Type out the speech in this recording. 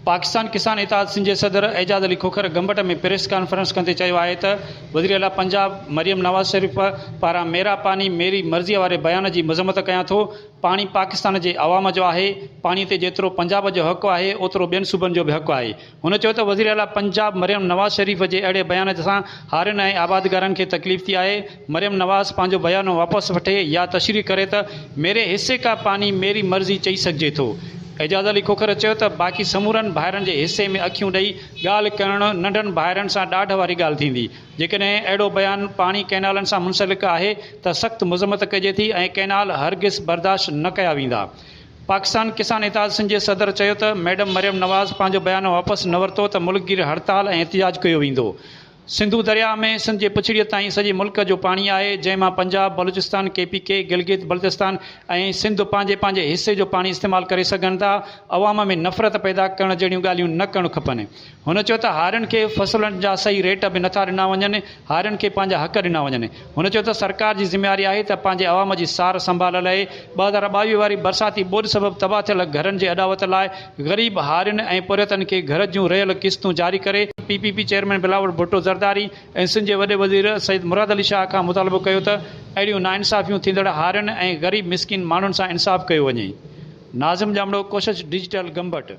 پاڪستان ڪسان اتحاد سنڌ جي صدر اعجاز علي کوکر گمبٽ ۾ پريس ڪانفرنس ڪندي چيو آهي ته وزيراعليٰ پنجاب مريم نواز شريف پاران ميرا پاني ميري مرضي واري بيان جي مذمت ڪيان ٿو، پاڻي پاڪستان جي عوام جو آهي، پاڻي تي جيترو پنجاب جو حق آهي اوترو ٻين صوبن جو به حق آهي. هن چيو ته وزيراعليٰ پنجاب مريم نواز شريف جي اهڙي بيان سان هارين ۽ آبادگارن کي تڪليف ٿي آهي، مريم نواز پنهنجو بيان واپس وٺي يا تشريح ڪري ته ميري حصي ڪا پاني ميري مرضي چئي سگهجي ٿو. اعجاز علي کوکر چيو ته باقي سمورن ڀائرن جي حصي ۾ اکيون ڏئي ڳالهه ڪرڻ ننڍن ڀائرن سان ڏاڍ واري ڳالهه ٿيندي، جيڪڏهن اهڙو بيان پاڻي ڪئنالن سان منسلڪ آهي ته سخت مذمت ڪجي ٿي ۽ ڪئنال هرگز برداشت نه ڪيا ويندا. پاڪستان ڪسان اتحاد سنڌ جي صدر چيو ته ميڊم مريم نواز پنهنجو بيان واپس نه ورتو ته ملڪگير هڙتال ۽ احتجاج ڪيو ويندو. سنڌو درياهه ۾ سنڌ جي پڇڙيء تائين سڄي ملڪ جو پاڻي آهي، جنهن مان Punjab, Balochistan, K P K, Gilgit Baltistan ۽ Sindh پنهنجي پنهنجي حصي جو پاڻي استعمال ڪري سگهن ٿا، عوام ۾ نفرت پيدا ڪرڻ جهڙيون ڳالهيون نه ڪرڻ کپن. هن چيو ته هارين کي فصلن جا صحيح ريٽ به نٿا ڏنا وڃن، هارين کي پنهنجا حق ڏنا وڃن. هن چيو ته سرڪار جي ذميواري آهي ته پنهنجي عوام جي سار سنڀال لهي، 2022 واري برساتي ٻوڏ سبب تباهه ٿيل گهرن جي اڏاوت لاء غريب هارين ۽ پورهيتن کي گهر جون رهيل قسطون جاري ڪري. P P P chairman Bilawal Bhutto Zardari ۽ Sindh جي وڏي وزير سيد مراد علي شاهه کان مطالبو ڪيو ته اهڙيون ناانصافيون ٿيندڙ هارين ۽ غريب مسڪين ماڻهن سان انصاف ڪيو وڃي. ناظم ڄامڙو، ڪوشش ڊجيٽل، گمبٽ.